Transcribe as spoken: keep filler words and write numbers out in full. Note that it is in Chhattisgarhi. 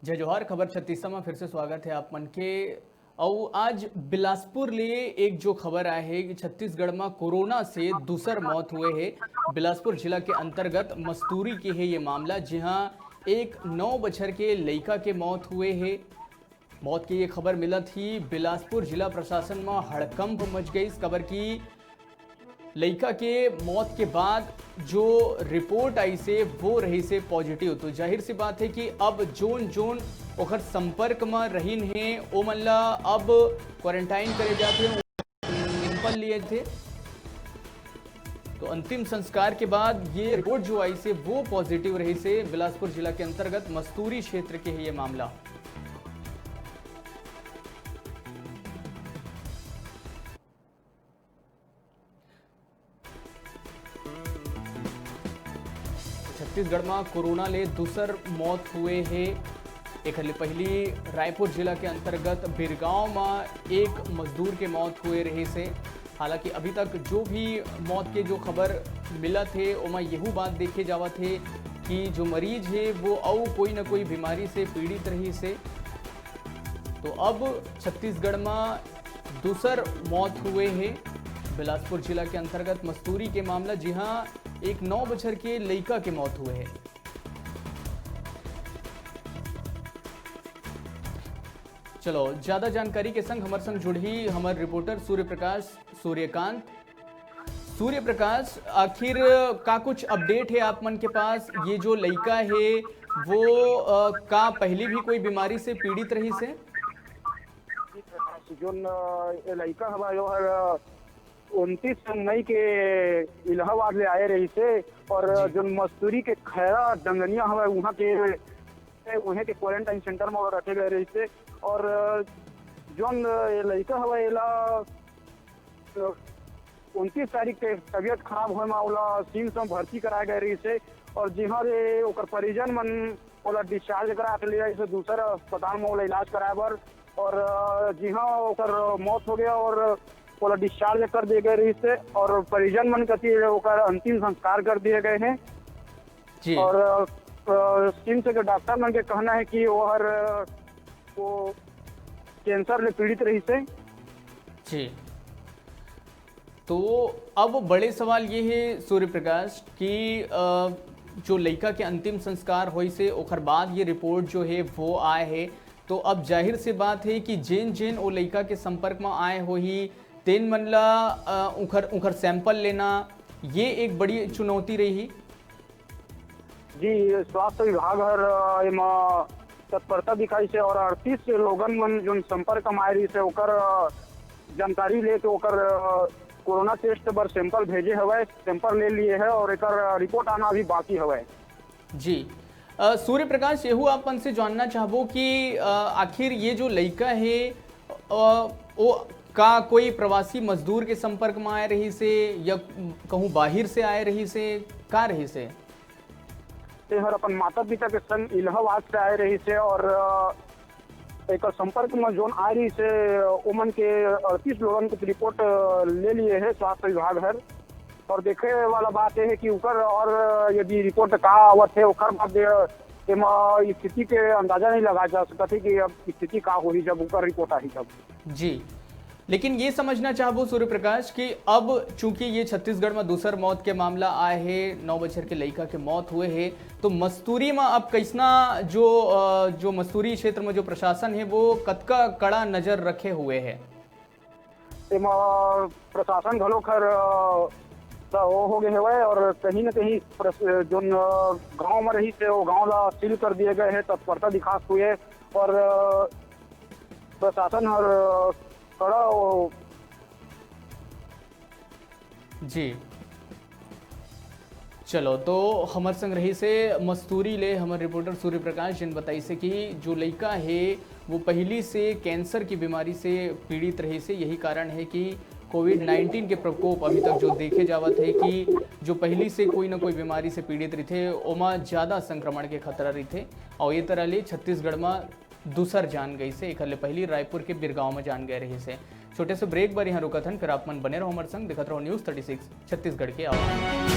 जय जोहार, खबर छत्तीसा म फिर से स्वागत हे आप मन के। अउ आज बिलासपुर ले एक जो खबर आए हे कि छत्तीसगढ़ म कोरोना से दूसर मौत हुए हे। बिलासपुर जिला के अंतर्गत मस्तूरी के हे ये मामला, जिहां एक नौ बछर के लइका के मौत हुए हे। मौत के ये खबर मिलत ही बिलासपुर जिला प्रशासन म हड़कंप मच गइस, काबर कि लइका के मौत के बाद जो रिपोर्ट आइसे वो रहिसे पॉजिटिव। तो जाहिर सी बात हे कि अब जोन जोन ओखर संपर्क म रहिन हे, ओमन ला अब क्वारंटाइन करे जात हे, सैंपल लिए थे। तो अंतिम संस्कार के बाद ये रिपोर्ट जो आइसे वो पॉजिटिव रहिसे। बिलासपुर जिला के अंतर्गत मस्तूरी क्षेत्र के हे ये मामला। छत्तीसगढ़ म कोरोना ले दूसर मौत हुए हे। एखर ले पहिली रायपुर जिला के अंतर्गत बिरगांव म एक मजदूर के मौत हुए रहिसे। हालांकि अभी तक जो भी मौत के जो खबर मिलत हे, ओमा यहू बात देखे जावत हे कि जो मरीज हे वो अउ कोई न कोई बीमारी से पीड़ित रहिसे। तो अब छत्तीसगढ़ म दूसर मौत हुए हे। बिलासपुर जिला के अंतर्गत मस्तूरी के मामला, जिहां एक नौ बछर के लइका के मौत हुए हे। चलो, ज्यादा जानकारी के संग हमर संग जुड़ही हमर रिपोर्टर सूर्य प्रकाश सूर्यकांत। सूर्य प्रकाश, आखिर का कुछ अपडेट हे आप मन के पास? ये जो लइका हे वो, अ, का पहले भी कोई बीमारी से पीड़ित रहिसे? जोन, अ, ये लइका हवा, जो हर, अ, उनतीस मई के इलाहाबाद ले आए रहिसे और, जी। जोन मस्तूरी के खैरा डंगनिया हवा, वहाँ के, वहाँ के क्वारंटाइन सेंटर में रखे गए रहिसे और, अ, जोन, अ, ये लइका हवा, एला, अ, उनतीस तारीख के तबीयत खराब होए मा ओला सिम्स में भर्ती कराए गए रहिसे और जिहाँ ले ओकर परिजन मन ओला डिस्चार्ज करा के ले आइसे दूसर अस्पताल में ओला इलाज कराए बर और, अ, जिहाँ ओकर मौत हो गया और ओला डिस्चार्ज कर दिए गए रहिसे और परिजन मन कति ओकर अंतिम संस्कार कर दिए गए हैं। जी। और, अ, सिम्स के डॉक्टर मन के कहना है कि वो हर, अ, वो कैंसर ले पीड़ित रहिसे। जी। तो अब बड़े सवाल ये हे सूर्य प्रकाश कि, अ, जो लइका के अंतिम संस्कार होइसे ओखर बाद ये रिपोर्ट जो हे वो आए हे, तो अब जाहिर से बात हे कि जेन जेन ओ लइका के संपर्क में आए होही तेन मन ला, अ, उखर, उखर सैंपल लेना ये एक बड़ी चुनौती रही। जी, स्वास्थ्य विभाग हर, अ, एमा तत्परता दिखाइसे और अड़तीस लोगन मन जोन संपर्क में आए रहिसे ओकर, अ, जानकारी लेके ओकर, अ, कोरोना टेस्ट बर सैंपल भेजे हवय, सैंपल ले लिए है और एकर, अ, रिपोर्ट आना अभी बाकी हवय। जी। अ, सूर्य प्रकाश, यहू आप मन से जानना चाहबो कि, अ, आखिर ये जो लइका हे, अ, ओ का कोई प्रवासी मजदूर के संपर्क में आए रहिसे या कहूँ बाहिर से आए रहिसे, का रहिसे? ते हर अपन माता-पिता के संग इलाहाबाद से आए रहिसे और, अ, एकर संपर्क में जोन आए रहिसे, ओमन के अड़तीस लोगन के रिपोर्ट, अ, ले लिए है स्वास्थ्य विभाग हर। और देखे वाला बात ये है कि उकर और यदि रिपोर्ट का आवत है, ओकर बाद, अ, एमा स्थिति के अंदाजा नहीं लगाया जा सकत है कि अब स्थिति का होही, जब उकर रिपोर्ट आही तब। जी, लेकिन ये समझना चाहबो सूर्य प्रकाश कि अब चूंकि ये छत्तीसगढ़ में दूसर मौत के मामला आए हे, नौ बछर के लइका के मौत हुए हे, तो मस्तूरी में अब कैसना जो, अ, जो मस्तूरी क्षेत्र में जो प्रशासन हे वो कतका कड़ा नजर रखे हुए हे? एमा प्रशासन घलो खर, अ, त ओ हो गए हवय और कहीं न कहीं प्रस-, जोन, अ, गांव में रहिसे वो गांव ला सील कर दिए गए हे, तत्परता दिखात हुए और, अ, प्रशासन हर, अ, कड़ा ओ जी। चलो, तो हमर संग रहिसे मस्तूरी ले हमर रिपोर्टर सूर्य प्रकाश, जिन बताइसे कि जो लइका हे, वो पहिली से कैंसर की बीमारी से पीड़ित रहिसे। यही कारण है कि कोविड नाइन्टीन के प्रकोप अभी तक जो देखे जावत है कि जो पहिली से कोई ना कोई बीमारी से पीड़ित रहिथे, ओमा ज्यादा संक्रमण के खतरा रहिथे। और ये तरह ले छत्तीसगढ़ में दूसर जान गइसे, एकर ले पहिली रायपुर के बिरगांव में जान गए रहिसे। छोटे से ब्रेक बर यहाँ रुकत हन, फिर आप मन बने रहो हमर संग, देखत रहो न्यूज़ थर्टी सिक्स छत्तीसगढ़ के आवाज।